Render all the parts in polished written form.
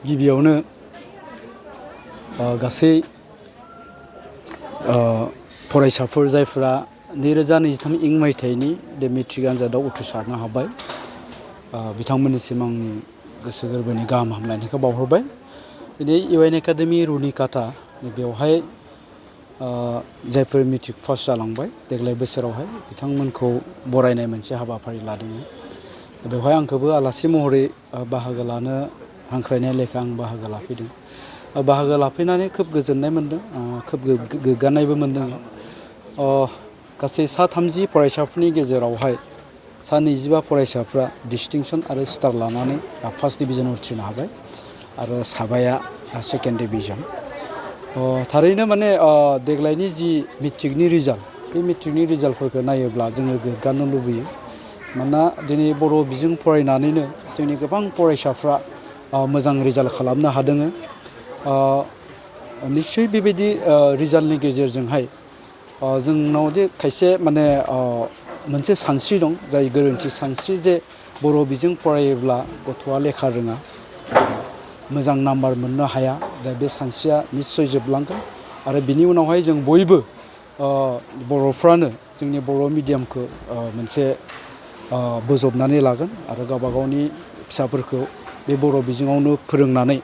गिबियावनो गासै फरायसाफोर जायफोरा 2023 इं मायथाइनि बे मेट्रिक आनजादाव उथ्रिसारनो हाबाय बिथांमोननिसिम आंनि गोसो गोरबोनि गाहाम हामलायनायखौ बावहरबाय। दिनै इउएन एकाडेमि रुनिकाटा बेवहाय जायफोर मेट्रिक पास जालांबाय देग्लाय बोसोरावहाय बिथांमोनखौ बरायनाय मोनसे हाबाफारि लादों। बेवहाय आंखौबो आलासि महरै बाहागो लानो हांख्रायनाय लेखा आं बाहागो लाफैदों। बाहागो लाफैनानै खोब गोजोननाय मोनदों, खोब गोग्गानायबो मोनदों। गासै 30 फरायसाफोरनि गेजेरावहाय 25 फरायसाफ्रा डिस्टिंसन आरो स्टार लानानै फार्स्ट डिभिजन उथ्रिनो हाबाय आरो साबाया सेकेन्ड डिभिजन। थारैनो माने देग्लायनि जि मेट्रिकनि रिजाल्ट बे मेट्रिकनि रिजाल्टफोरखौ नायोब्ला जोङो गोग्गानो लुबैयो। मानोना दिनै बर' बिजों फरायनानैनो जोंनि गोबां फरायसाफ्रा मोजां रिजाल्ट खालामनो हादों। निस्सय बेबायदि रिजाल्टनि गेजेरजोंहाय जोंनाव जे खायसे माने मोनसे सानस्रि दं, जाय गोरोन्थि सानस्रि जे बर' बिजों फरायोब्ला गथ'आ लेखा रोङा, मोजां नाम्बार मोननो हाया। दा बे सानस्रिया निस्सय जोबलांगोन आरो बिनि उनावहाय जों बयबो बर'फ्रानो जोंनि बर' मिडियामखौ मोनसे बोजबनानै लागोन आरो गावबा गावनि फिसाफोरखौ बे बर' बिजोङावनो फोरोंनानै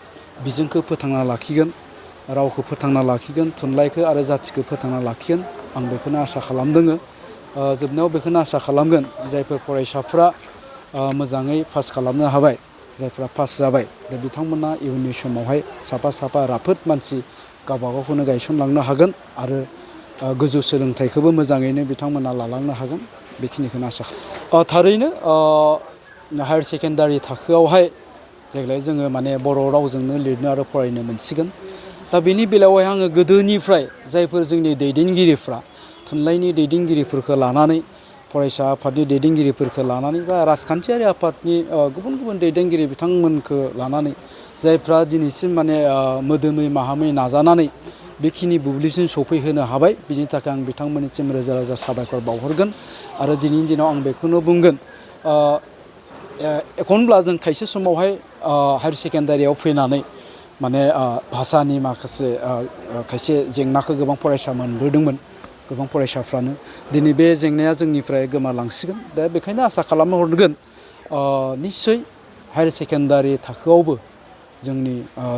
बिजोंखौ फोथांना लाखिगोन, रावखौ फोथांना लाखिगोन, थुनलाइखौ आरो जाथिखौ फोथांना लाखिगोन। आं बेखौनो आसा खालामदों। जोबनायाव बेखौनो आसा खालामगोन जायफोर फरायसाफ्रा मोजाङै पास खालामनो हाबाय, जायफ्रा पास जाबाय, दा बिथांमोना इयुननि समावहाय साफा साफा राफोद मानसि गावबा गावखौनो गायसनलांनो हागोन आरो गोजौ सोलोंथाइखौबो मोजाङैनो बिथांमोना लालांनो हागोन। बेखिनिखौनो आसा खालामो। थारैनो हायार सेकेन्डारि थाखोआवहाय देग्लाय जोङो माने बर' रावजोंनो लिरनो आरो फरायनो मोनसिगोन। दा बेनि बेलायावहाय आङो गोदोनिफ्राय जायफोर जोंनि दैदेनगिरिफ्रा थुनलाइनि दैदेनगिरिफोरखौ लानानै, फरायसा आफादनि दैदेनगिरिफोरखौ लानानै बा राजखान्थियारि आफादनि गुबुन गुबुन दैदेनगिरि बिथांमोनखौ लानानै जायफ्रा दिनैसिम माने मोदोमै माहामै नाजानानै बेखिनि बुब्लिसिम सफैहोनो हाबाय, बिनि थाखाय आं बिथांमोननिसिम रोजा रोजा साबायखर बावहरगोन। आरो दिनैनि दिनाव आं बेखौनो बुंगोन, एखनब्ला जों खायसे समावहाय हायार सेकेन्डारियाव फैनानै माने भाषानि माखासे खायसे जेंनाखौ गोबां फरायसा मोनबोदोंमोन, गोबां फरायसाफ्रानो। दिनै बे जेंनाया जोंनिफ्राय गोमालांसिगोन। दा बेखायनो आसा खालामहरगोन निस्सय हायार सेकेन्डारि थाखोआवबो जोंनि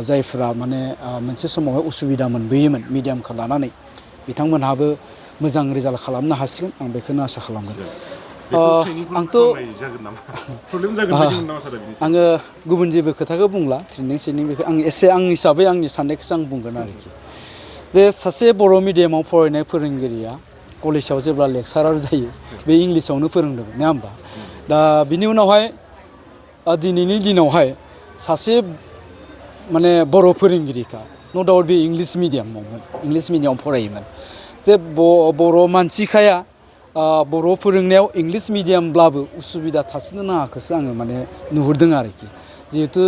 जायफ्रा माने मोनसे समावहाय उसुबिदा मोनबोयोमोन मिडियामखौ लानानै, बिथांमोनहाबो मोजां रिजाल्ट खालामनो हासिगोन। आं बेखौनो आसा खालामगोन। आंथ' आङो गुबुन जेबो खोथाखौ बुंला, ट्रेनिं बेखौ आं एसे आं हिसाबै आंनि साननायखौसो आं बुंगोन आरोखि। जे सासे बर' मिडियामाव फरायनाय फोरोंगिरिया कलेजाव जेब्ला लेक्सारार जायो बे इंलिसावनो फोरोंदों, नङा होमबा? दा बिनि उनावहाय दिनैनि दिनावहाय सासे माने बर' फोरोंगिरिखा न' डाउट बे इंलिस मिडियामाव फरायोमोन। जे बर' मानसिखाया बर' फोरोंनायाव इंलिस मिडियामब्लाबो उसुबिदा थासिनो नाङाखौसो आङो माने नुहुरदों आरोखि। जिहेथु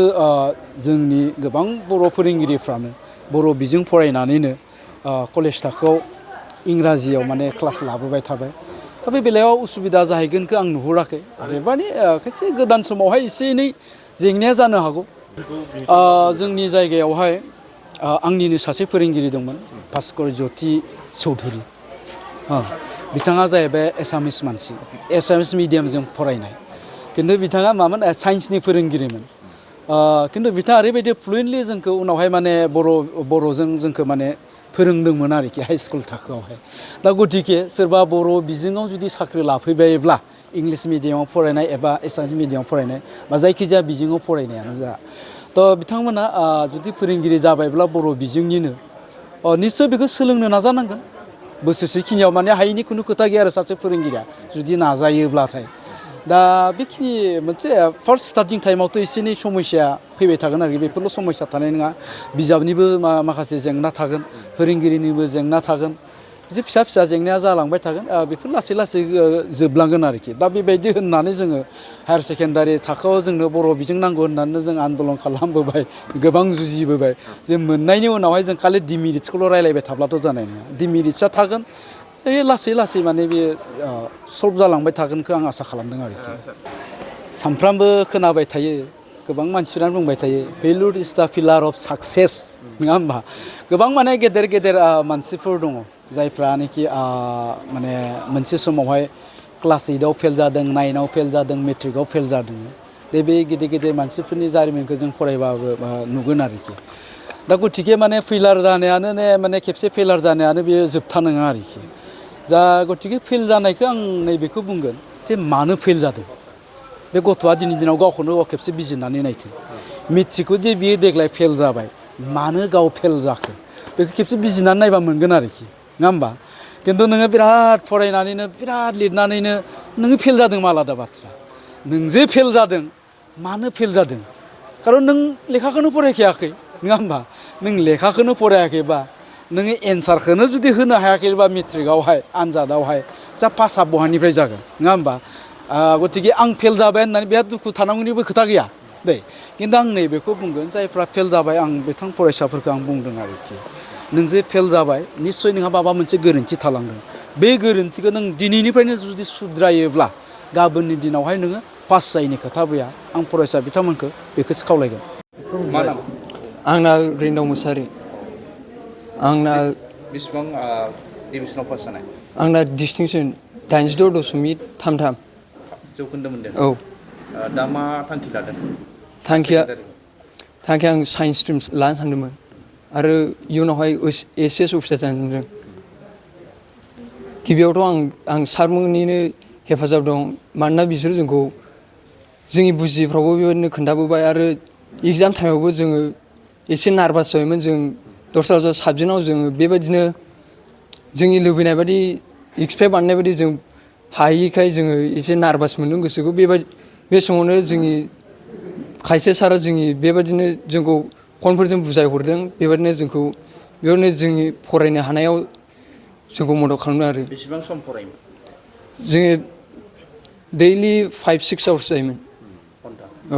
जोंनि गोबां बर' फोरोंगिरिफ्रानो बर' बिजों फरायनानैनो कलेज थाखोआव इंराजियाव माने क्लास लाबोबाय थाबाय। दा बे बेलायाव उसुबिदा जाहैगोनखौ आं नुहुराखै। आरो माने खायसे गोदान समावहाय एसे एनै जेंनाया जानो हागौ। जोंनि जायगायावहाय आंनिनो सासे फोरोंगिरि दंमोन, भास्कर ज्योति चौधुरि। बिथाङा जाहैबाय एसामिस मानसि, एसामिस मिडियामजों फरायनाय। खिन्थु बिथाङा मामोन, साइन्सनि फोरोंगिरिमोन। खिन्थु बिथाङा ओरैबायदि फ्लुयेन्टलि जोंखौ उनावहाय माने बर'जों जोंखौ माने फोरोंदोंमोन आरोखि हाइ स्कुल थाखोआवहाय। दा गतिके सोरबा बर' बिजोङाव जुदि साख्रि लाफैबायब्ला इंलिस मिडियामाव फरायनाय एबा एसामिस मिडियामाव फरायनाय बा जायखिजाया बिजोङाव फरायनायानो जा, थ' बिथांमोना जुदि फोरोंगिरि जाबायब्ला बर' बिजोंनिनो निस्सय बेखौ सोलोंनो नाजानांगोन। बोसोरसेखिनियाव माने हायैनि खुनु खोथा गैया आरो सासे फोरोंगिरिया जुदि नाजायोब्लाथाय। दा बेखिनि मोनसे फार्स्ट स्टार्टिं टाइमावथ' एसे एनै समस्या फैबाय थागोन आरोखि। बेफोरल' समस्या थानाय नङा, बिजाबनिबो माखासे जेंना थागोन, फोरोंगिरिनिबो जेंना थागोन, एसे फिसा फिसा जेंनाया जालांबाय थागोन। बेफोर लासै लासै जोबलांगोन आरोखि। दा बेबायदि होननानै जोङो हायार सेकेन्डारि थाखोआव जोंनो बर' बिजों नांगौ होननानै जों आन्दलन खालामबोबाय, गोबां जुजिबोबाय। जों मोननायनि उनावहाय जों खालि डिमेरिट्सखौल' रायलायबाय थाब्लाथ' जानाय नङा। डिमेरिट्सआ थागोन, लासै लासै माने बे सल्भ जालांबाय थागोनखौ आं आसा खालामदों आरोखि। सानफ्रामबो खोनाबाय थायो गोबां मानसिफोरानो बुंबाय थायो failure is the pillar of success नङा होमबा गोबां माने गेदेर गेदेर मानसिफोर दङ जायफ्रानोखि माने मोनसे समावहाय क्लास 8आव फेल जादों 9आव फेल जादों मेट्रिकआव फेल जादों बे गिदिर गिदिर मानसिफोरनि जारिमिनखौ जों फरायबाबो नुगोन आरोखि दा गतिके माने फेलार जानायानो माने खेबसे फेलार जानायानो बेयो जोबथा नङा आरोखि जा गतिके फेल जानायखौ आं नैबेखौ बुंगोन जे मानो फेल जादों बे गथ'आ दिनै दिनाव गावखौनो गाव खेबसे बिजिरनानै नायथों मेट्रिकखौ जे बियो देग्लाय फेल जाबाय मानो गाव फेल जाखो बेखौ खेबसे बिजिरनानै नायबा मोनगोन आरोखि नङा होमबा खिन्थु नोङो बिराद फरायनानैनो बिराद लिरनानैनो नोङो फेल जादों आलादा बाथ्रा नों जे फेल जादों मानो फेल जादों खारन नों लेखाखौनो फरायखायाखै नङा होमबा नों लेखाखौनो फरायाखैबा नोङो एन्सारखौनो जुदि होनो हायाखैबा मेट्रिकआवहाय आनजादावहाय जा पासआ बहानिफ्राय जागोन नङा होमबा गतिके आं फेल जाबाय होननानै बिराद दुखु थानांगौनिबो खोथा गैया दे खिन्थु आं नैबेखौ बुंगोन जायफ्रा फेल जाबाय आं बिथां फरायसाफोरखौ आं बुंदों आरोखि नों जे फेल जाबाय निस्सय नोंहा माबा मोनसे गोरोन्थि थालांदों बे गोरोन्थिखौ नों दिनैनिफ्रायनो जुदि सुद्रायोब्ला गाबोननि दिनावहाय नोङो पास जायैनि खोथा गैया आं फरायसा बिथांमोनखौ बेखौसो खावलायगोन मा नाम आंना रिन्दाव मुसाहारि आंना बेसेबां डिभिजनाव पास जानाय आंना डिस्टिंसन 86.33 जौखोन्दो मोनदों औ दा मा थांखि लादों थांखिया आं साइन्स स्ट्रिम लानो सानदोंमोन आरो इयुनावहाय एस अफिसार जानो सानदों गिबियावथ' आं सारमोननिनो हेफाजाब दं मानोना बिसोर जोंखौ जोंनि बुजियैफ्रावबो बेबायदिनो खोन्थाबोबाय आरो एगजाम टाइमावबो जोङो एसे नार्भास जायोमोन जों दस्रा साबजेक्टआव जोङो बेबायदिनो जोंनि लुबैनाय बायदि एक्सपेक्ट बानायनाय बायदि जों हायैखाय जोङो एसे नार्भास मोनदों गोसोखौ बे समावनो जोंनि खायसे सारा जोंनि बेबायदिनो जोंखौ फनफोरजों बुजायहरदों बेबायदिनो जोंखौ बेयावनो जोंनि फरायनो हानायाव जोंखौ मदद खालामदों आरो बेसेबां सम फरायोमोन जोङो दैलि 5-6 आवार्स जायोमोन औ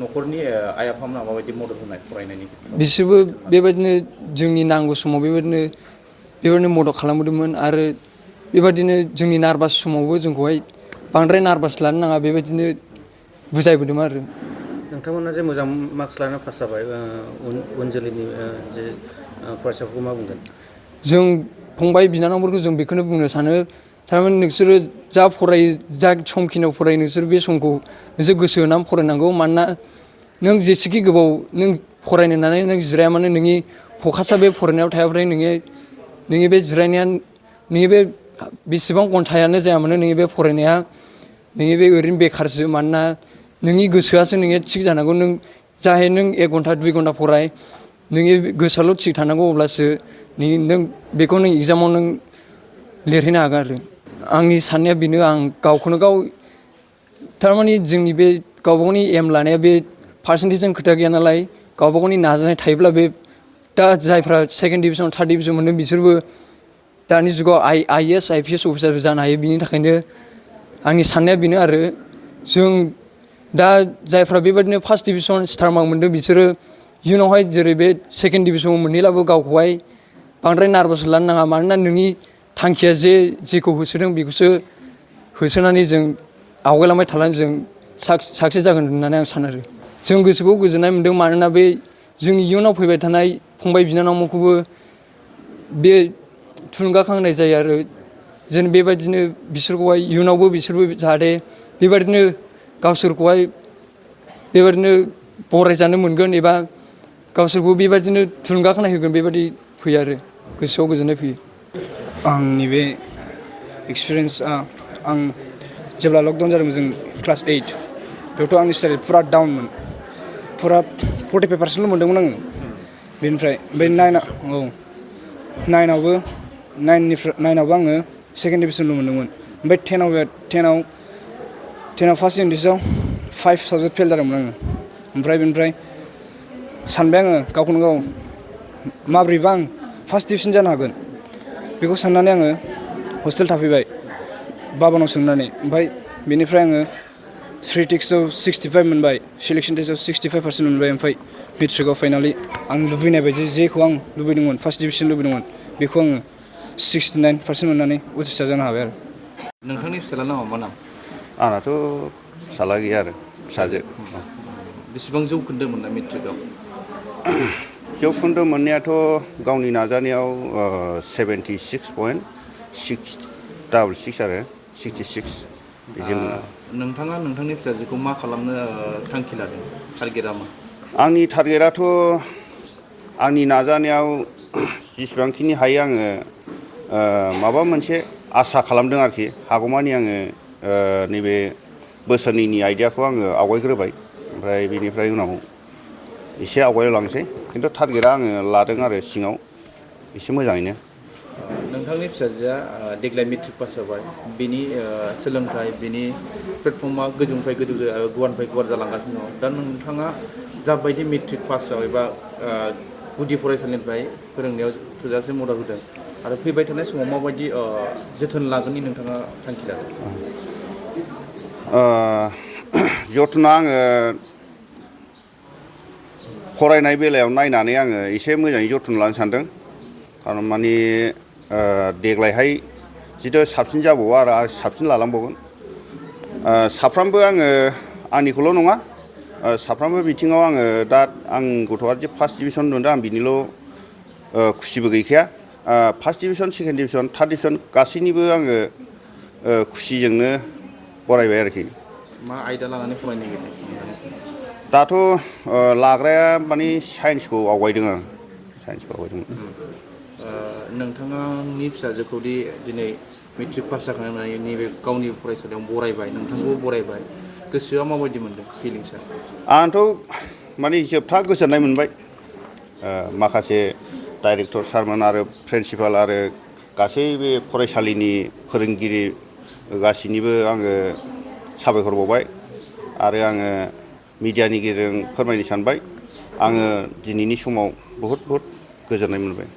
न'खरनि आइ आफामोना माबायदि मदद होनाय फरायनायनि बिसोरबो बेबायदिनो जोंनि नांगौ समाव बेबायदिनो मदद खालामबोदोंमोन आरो बेबायदिनो जोंनि नार्भास समावबो जोंखौहाय बांद्राय नार्भास लानो नाङा बेबायदिनो बुजायबोदोंमोन आरो नोंथांमोना जे मोजां मार्कस लानानै पास जाबाय उन जोलैनि जे फरायसाफोरखौ मा बुंगोन जों फंबाय बिनानावफोरखौ जों बेखौनो बुंनो सानो थारमाने नोंसोरो जा फरायो जा समखिनियाव फरायो नोंसोर बे समखौ नोंसोर गोसो होनानै फरायनांगौ मानोना नों जेसेखि गोबाव नों फरायनो होननानै नों जिराया मानो नोंनि फकासआ बे फरायनायाव थायाब्लाथाय नोंनि बे जिरायनाया नोंनि बे बेसेबां घन्टायानो जाया मानो नोंनि बे फरायनाया नोंनि बे ओरैनो बेखारसो मानोना नोंनि गोसोआसो नोंनिया थिग जानांगौ नों जाहे नों 1 घन्टा 2 घन्टा फराय नोंनि गोसोआल' थिग थानांगौ अब्लासो नों बेखौ नों एगजामाव नों लिरहैनो हागोन आरो आंनि साननाया बेनो आं गावखौनो गाव थारमाने जोंनि बे गावबा गावनि एम लानाया बे पार्सेन्टेजजों खोथा गैया नालाय गावबा गावनि नाजानाय थायोब्ला बे दा जायफ्रा सेकेन्ड डिभिजन थार्ड डिभिजन मोनदों बिसोरबो दानि जुगाव IAS IPS अफिसारबो जानो हायो बिनि थाखायनो आंनि साननाया बेनो आरो जों दा जायफ्रा बेबायदिनो फार्स्ट डिभिजन स्टार मार्क मोनदों बिसोरो इयुनावहाय जेरै बे सेकेन्ड डिभिजन मोनहैलाबो गावखौहाय बांद्राय नार्भास लानो नाङा मानोना नोंनि थांखिया जेखौ होसोदों बेखौसो होसोनानै जों आवगायलांबाय थानानै जों साक्सेस जागोन होननानै आं सानो आरो जों गोसोखौ गोजोननाय मोनदों मानोना बे जोंनि इयुनाव फैबाय थानाय फंबाय बिनानावमोनखौबो बे थुलुंगाखां होनाय जायो आरो जेन बेबायदिनो बिसोरखौहाय इयुनावबो बिसोरबो जाहाथे बेबायदिनो गावसोरखौहाय बेबायदिनो बरायजानो मोनगोन एबा गावसोरखौ बेबायदिनो थुलुंगाखांनाय होगोन बेबायदि फैयो आरो गोसोआव गोजोननाय फैयो आंनि बे एक्सपिरियेन्सआ आं जेब्ला लकडाउन जादोंमोन जों क्लास 8 बेयावथ' आंनि स्टाडि फुरा डाउनमोन फुरा 45% मोनदोंमोन आङो बेनिफ्राय बे 9आवबो आङो सेकेन्ड डिभिजनल' मोनदोंमोन ओमफ्राय 10आव फार्स्ट इउनिटआव 5 साबजेक्ट फेल जादोंमोन आङो ओमफ्राय बेनिफ्राय सानबाय आङो गावखौनो गाव माब्रैबा आं फार्स्ट डिभिजन जानो हागोन बेखौ साननानै आङो हस्टेल थाफैबाय बाबानाव सोंनानै ओमफ्राय बेनिफ्राय आङो फ्रि टेक्स्टआव 65 मोनबाय सिलेक्सन टेस्टआव 65% मोनबाय ओमफ्राय मेट्रिकआव फाइनालि आं लुबैनाय बायदि जेखौ आं लुबैदोंमोन फार्स्ट डिभिजन लुबैदोंमोन बेखौ आङो 69% मोननानै उथ्रिसार जानो हाबाय आरो नोंथांनि फिसाज्ला नामा मा नाम आंनाथ' फिसाला गैया आरो फिसाजो बेसेबां जौखोन्दो मोननाय मेट्रिकआव? जौखोन्दो मोननायाथ' गावनि नाजानायाव 76.666 आरो 66 बेजों नोंथाङा नोंथांनि फिसाजोखौ मा खालामनो थांखि लादों? टारगेटआ मा? आंनि टारगेटआथ' आंनि नाजानायाव जेसेबांखिनि हायो आङो माबा मोनसे आसा खालामदों आरोखि हागौमानि आङो नैबे बोसोरनैनि आइडियाखौ आङो आवगायग्रोबाय ओमफ्राय बेनिफ्राय उनाव एसे आवगायलांसै खिन्थु टारगेटआ आङो लादों आरो सिङाव एसे मोजाङैनो। नोंथांनि फिसाजोआ देग्लाय मेट्रिक पास जाबाय, बिनि सोलोंथाइ बिनि प्लेटफर्मा गोजौनिफ्राय गोजौ गुवारनिफ्राय गुवार जालांगासिनो दं। दा नोंथाङा जाबायदि मेट्रिक पासआव एबा गुदि फरायसालिनिफ्राय फोरोंनायाव थोजासे मदद होदों आरो फैबाय थानाय समाव माबायदि जोथोन लागोननि नोंथाङा थांखि लादों? जथ्न'आ आङो फरायनाय बेलायाव नायनानै आङो एसे मोजाङै जोथोन लानो सानदों। खारन माने देग्लायहाय जिथु साबसिन जाबावो आरो साबसिन लालांबावगोन। साफ्रोमबो आङो आंनिखौल' नङा साफ्रोमबो बिथिङाव आङो दा आं गथ'आ जे फार्स्ट डिभिसन मोनदों आं बिनिल' खुसिबो गैखाया। First division, second division, third division गासैनिबो आङो खुसिजोंनो बरायबाय आरोखि। मा आयदा लानानै फरायनो नागिरदों? दाथ' लाग्राया माने साइन्सखौ आवगायदों आं साइन्सखौ आवगायदों। नोंथांनि फिसाजोखौदि दिनै मेट्रिक पास जाखांनानै नैबे गावनि फरायसालियाव बरायबाय, नोंथांखौबो बरायबाय, गोसोआ माबायदि मोनदों फिलिंसआ? आंथ' माने जोबथा गोजोननाय मोनबाय। माखासे डाइरेक्टर सारमोन आरो प्रिन्सिपाल आरो गासै बे फरायसालिनि फोरोंगिरि गासैनिबो आङो साबायखर बावबाय आरो आङो मिडियानि गेजेरजों फोरमायनो सानबाय आङो दिनैनि समाव बहुद गोजोननाय मोनबाय।